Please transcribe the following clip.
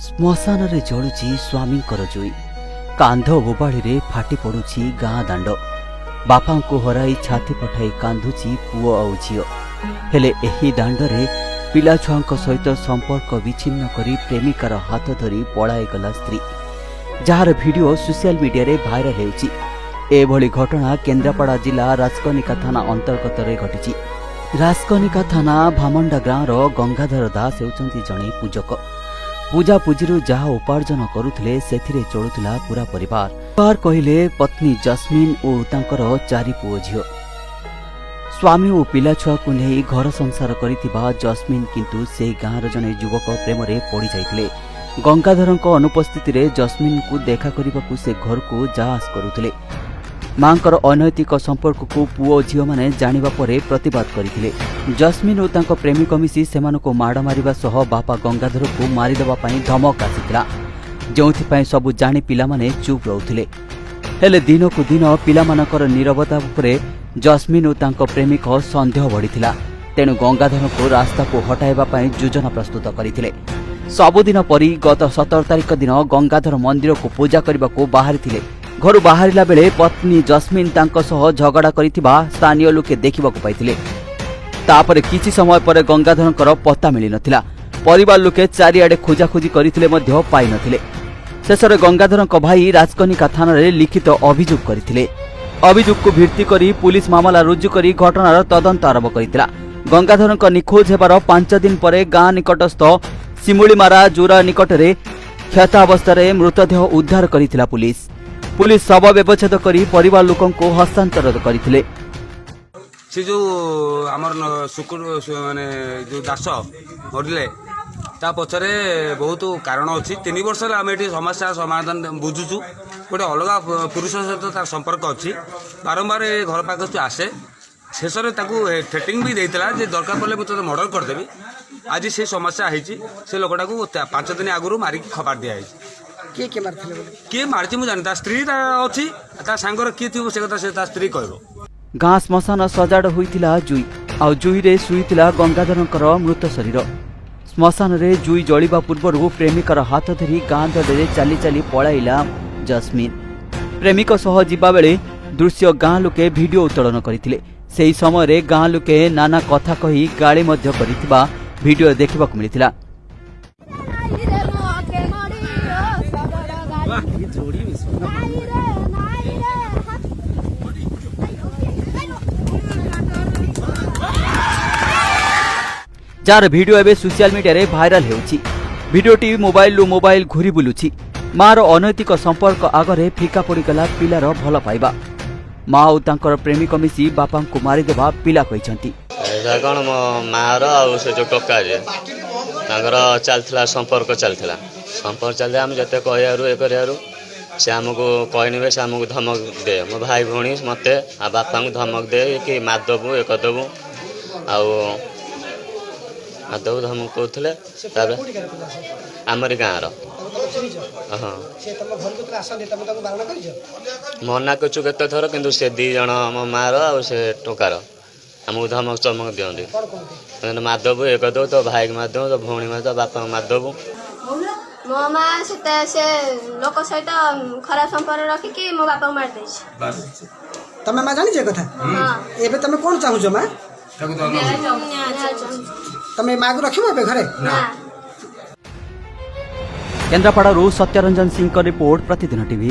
ଶ୍ମଶାନରେ ଜଳୁଛି ସ୍ୱାମୀଙ୍କର ଜୁଇ। କାନ୍ଧ ବୋବାଳିରେ ଫାଟି ପଡୁଛି ଗାଁ ଦାଣ୍ଡ। ବାପାଙ୍କୁ ହରାଇ ଛାତି ପଠାଇ କାନ୍ଦୁଛି ପୁଅ ଆଉ ଝିଅ। ହେଲେ ଏହି ଦାଣ୍ଡରେ ପିଲାଛୁଆଙ୍କ ସହିତ ସମ୍ପର୍କ ବିଚ୍ଛିନ୍ନ କରି ପ୍ରେମିକାର ହାତ ଧରି ପଳାଇଗଲା ସ୍ତ୍ରୀ, ଯାହାର ଭିଡିଓ ସୋସିଆଲ ମିଡିଆରେ ଭାଇରାଲ ହେଉଛି। ଏଭଳି ଘଟଣା କେନ୍ଦ୍ରାପଡ଼ା ଜିଲ୍ଲା ରାଜକନିକା ଥାନା ଅନ୍ତର୍ଗତରେ ଘଟିଛି। ରାଜକନିକା ଥାନା ଭାମଣ୍ଡା ଗାଁର ଗଙ୍ଗାଧର ଦାସ ହେଉଛନ୍ତି ଜଣେ ପୂଜକ। ପୂଜାପୂଜିରୁ ଯାହା ଉପାର୍ଜନ କରୁଥିଲେ, ସେଥିରେ ଚଳୁଥିଲା ପୁରା ପରିବାର। ପରିବାର କହିଲେ ପତ୍ନୀ ଜସ୍ମିନ୍ ଓ ତାଙ୍କର ଚାରି ପୁଅ ଝିଅ। ସ୍ୱାମୀ ଓ ପିଲାଛୁଆକୁ ନେଇ ଘର ସଂସାର କରିଥିବା ଜସ୍ମିନ୍ କିନ୍ତୁ ସେହି ଗାଁର ଜଣେ ଯୁବକ ପ୍ରେମରେ ପଡ଼ିଯାଇଥିଲେ। ଗଙ୍ଗାଧରଙ୍କ ଅନୁପସ୍ଥିତିରେ ଜସ୍ମିନ୍ଙ୍କୁ ଦେଖା କରିବାକୁ ସେ ଘରକୁ ଯାଆସ କରୁଥିଲେ। ମାଙ୍କର ଅନୈତିକ ସମ୍ପର୍କକୁ ପୁଅ ଝିଅମାନେ ଜାଣିବା ପରେ ପ୍ରତିବାଦ କରିଥିଲେ। ଜସ୍ମିନ୍ ଓ ତାଙ୍କ ପ୍ରେମିକ ମିଶି ସେମାନଙ୍କୁ ମାଡ଼ ମାରିବା ସହ ବାପା ଗଙ୍ଗାଧରକୁ ମାରିଦେବା ପାଇଁ ଧମକ ଆସିଥିଲା, ଯେଉଁଥିପାଇଁ ସବୁ ଜାଣି ପିଲାମାନେ ଚୁପ୍ ରହୁଥିଲେ। ହେଲେ ଦିନକୁ ଦିନ ପିଲାମାନଙ୍କର ନୀରବତା ଉପରେ ଜସ୍ମିନ୍ ଓ ତାଙ୍କ ପ୍ରେମିକ ସନ୍ଦେହ ବଢ଼ିଥିଲା। ତେଣୁ ଗଙ୍ଗାଧରଙ୍କୁ ରାସ୍ତାକୁ ହଟାଇବା ପାଇଁ ଯୋଜନା ପ୍ରସ୍ତୁତ କରିଥିଲେ। ସବୁଦିନ ପରି ଗତ 17 ତାରିଖ ଦିନ ଗଙ୍ଗାଧର ମନ୍ଦିରକୁ ପୂଜା କରିବାକୁ ବାହାରିଥିଲେ। ଘରୁ ବାହାରିଲା ବେଳେ ପତ୍ନୀ ଜସ୍ମିନ୍ ତାଙ୍କ ସହ ଝଗଡ଼ା କରିଥିବା ସ୍ଥାନୀୟ ଲୋକେ ଦେଖିବାକୁ ପାଇଥିଲେ। ତାପରେ କିଛି ସମୟ ପରେ ଗଙ୍ଗାଧରଙ୍କର ପତ୍ତା ମିଳିନଥିଲା। ପରିବାର ଲୋକେ ଚାରିଆଡ଼େ ଖୋଜାଖୋଜି କରିଥିଲେ ମଧ୍ୟ ପାଇନଥିଲେ। ଶେଷରେ ଗଙ୍ଗାଧରଙ୍କ ଭାଇ ରାଜକନିକା ଥାନାରେ ଲିଖିତ ଅଭିଯୋଗ କରିଥିଲେ। ଅଭିଯୋଗକୁ ଭିତ୍ତି କରି ପୁଲିସ ମାମଲା ରୁଜୁ କରି ଘଟଣାର ତଦନ୍ତ ଆରମ୍ଭ କରିଥିଲା। ଗଙ୍ଗାଧରଙ୍କ ନିଖୋଜ ହେବାର 5 ଦିନ ପରେ ଗାଁ ନିକଟସ୍ଥ ଶିମୁଳିମାରା ଜୋରା ନିକଟରେ କ୍ଷତାବସ୍ଥାରେ ମୃତଦେହ ଉଦ୍ଧାର କରିଥିଲା ପୁଲିସ। ପୁଲିସ ଶବ ବ୍ୟବଚ୍ଛେଦ କରି ପରିବାର ଲୋକଙ୍କୁ ହସ୍ତାନ୍ତର କରିଥିଲେ। ସେ ଯେଉଁ ଆମର ଶୁକୁର, ମାନେ ଯେଉଁ ଦାସ ମରିଲେ, ତା ପଛରେ ବହୁତ କାରଣ ଅଛି। 3 ବର୍ଷ ହେଲା ଆମେ ଏଠି ସମସ୍ୟା ସମାଧାନ ବୁଝୁଛୁ। ଗୋଟେ ଅଲଗା ପୁରୁଷ ସହିତ ତାର ସମ୍ପର୍କ ଅଛି। ବାରମ୍ବାର ଏ ଘର ପାଖକୁ ଆସେ। ଶେଷରେ ତାକୁ ଥ୍ରେଟନିଂ ବି ଦେଇଥିଲା ଯେ ଦରକାର ପଡ଼ିଲେ ମୁଁ ତୋତେ ମର୍ଡ଼ର କରିଦେବି। ଆଜି ସେ ସମସ୍ୟା ହେଇଛି। ସେ ଲୋକଟାକୁ 5 ଦିନ ଆଗରୁ ମାରିକି ଖବାର ଦିଆହେଇଛି। କିଏ କିଏ ମାରିଥିଲେ ବୋଲି? କିଏ ମାରିଛି ମୁଁ ଜାଣିନି। ତା ସ୍ତ୍ରୀ ତା ଅଛି, ତା ସାଙ୍ଗରେ କିଏ ଥିବ, ସେ କଥା ସେ ତା ସ୍ତ୍ରୀ କହିବ। ଗାଁ ଶ୍ମଶାନ ସଜାଡ଼ ହୋଇଥିଲା ଜୁଇ, ଆଉ ଜୁଇରେ ଶୋଇଥିଲା ଗଙ୍ଗାଧରଙ୍କର ମୃତ ଶରୀର। ଶ୍ମଶାନରେ ଜୁଇ ଜଳିବା ପୂର୍ବରୁ ପ୍ରେମିକର ହାତ ଧରି ଗାଁ ଦାଣ୍ଡରେ ଚାଲି ଚାଲି ପଳାଇଲା ଜସ୍ମିନ୍। ପ୍ରେମିକ ସହ ଯିବାବେଳେ ଦୃଶ୍ୟ ଗାଁ ଲୋକେ ଭିଡିଓ ଉତ୍ତୋଳନ କରିଥିଲେ। ସେହି ସମୟରେ ଗାଁ ଲୋକେ ନାନା କଥା କହି ଗାଳି ମଧ୍ୟ କରିଥିବା ଭିଡିଓ ଦେଖିବାକୁ ମିଳିଥିଲା। ନାଇରେ ମତେ ମରିଓ ଶଗଡ଼ ଗାଡ଼ି। ନାଇରେ ନାଇରେ। ଯାହାର ଭିଡିଓ ଏବେ ସୋସିଆଲ ମିଡିଆରେ ଭାଇରାଲ ହେଉଛି। ଭିଡିଓଟି ମୋବାଇଲରୁ ମୋବାଇଲ ଘୁରି ବୁଲୁଛି। ମାର ଅନୈତିକ ସମ୍ପର୍କ ଆଗରେ ଫିକା ପଡ଼ିଗଲା ପିଲାର ଭଲ ପାଇବା। ମା ଓ ତାଙ୍କର ପ୍ରେମିକ ମିଶି ବାପାଙ୍କୁ ମାରିଦେବା ପିଲା କହିଛନ୍ତି। ଏଇଟା କ'ଣ, ମୋ ମାଆର ଆଉ ସେ ଯେଉଁ ଟୋକା ଯେ ତାଙ୍କର ଚାଲିଥିଲା, ସମ୍ପର୍କ ଚାଲିଥିଲା। ସମ୍ପର୍କ ଚାଲିଥିଲା, ଆମେ ଯେତେ କହିବାରୁ ଏ କରିବାରୁ ସେ ଆମକୁ କହିନେବେ। ସେ ଆମକୁ ଧମକ ଦିଏ, ମୋ ଭାଇ ଭଉଣୀ, ମୋତେ ଆଉ ବାପାଙ୍କୁ ଧମକ ଦିଏ କି ମାରିଦେବୁ, ଏ କରିଦେବୁ ଆଉ ମାରିଦେବୁ, ଧମକ କହୁଥିଲେ। ସେ ତାପରେ କୋଉଠିକାର ପିଲା ସେ? ଆମରି ଗାଁର। ତାକୁ ତମେ ଚିହ୍ନିଛ? ହଁ। ସେ ତମ ଘରକୁ ଯେତେବେଳେ ଆସନ୍ତି, ତମେ ତାକୁ ବାରଣ କରିଛ? ମନା କରୁଛୁ କେତେ ଥର, କିନ୍ତୁ ସେ 2 ଜଣ, ମୋ ମାଆର ଆଉ ସେ ଟୋକାର, ଆମକୁ ଧମକ ଚମକ ଦିଅନ୍ତି। କ'ଣ କୁହନ୍ତି? ମାନେ ମାରିଦେବୁ, ଏ କରିଦେବୁ, ତୋ ଭାଇକି ମାରିଦେବୁ, ତୋ ଭଉଣୀ ମାରିଦେବୁ, ତୋ ବାପାଙ୍କୁ ମାରିଦେବୁ। ମୋ ମା ସେ ଲୋକ ସହିତ ଖରାପ ସମ୍ପର୍କ ରଖିକି ମୋ ବାପାକୁ ମାରିଦେଇଛି। ତମେ ମା ଜାଣିଛ ଏ କଥା? ହଁ। ଏବେ ତମେ କ'ଣ ଚାହୁଁଛ ମା? ନ୍ୟାୟ ଚାହୁଁଛି। ତମେ ମାକୁ ରଖିବ ଏବେ ଘରେ? ନା। କେନ୍ଦ୍ରାପଡ଼ାରୁ ସତ୍ୟରଞ୍ଜନ ସିଂଙ୍କ ରିପୋର୍ଟ, ପ୍ରତିଦିନ ଟିଭି।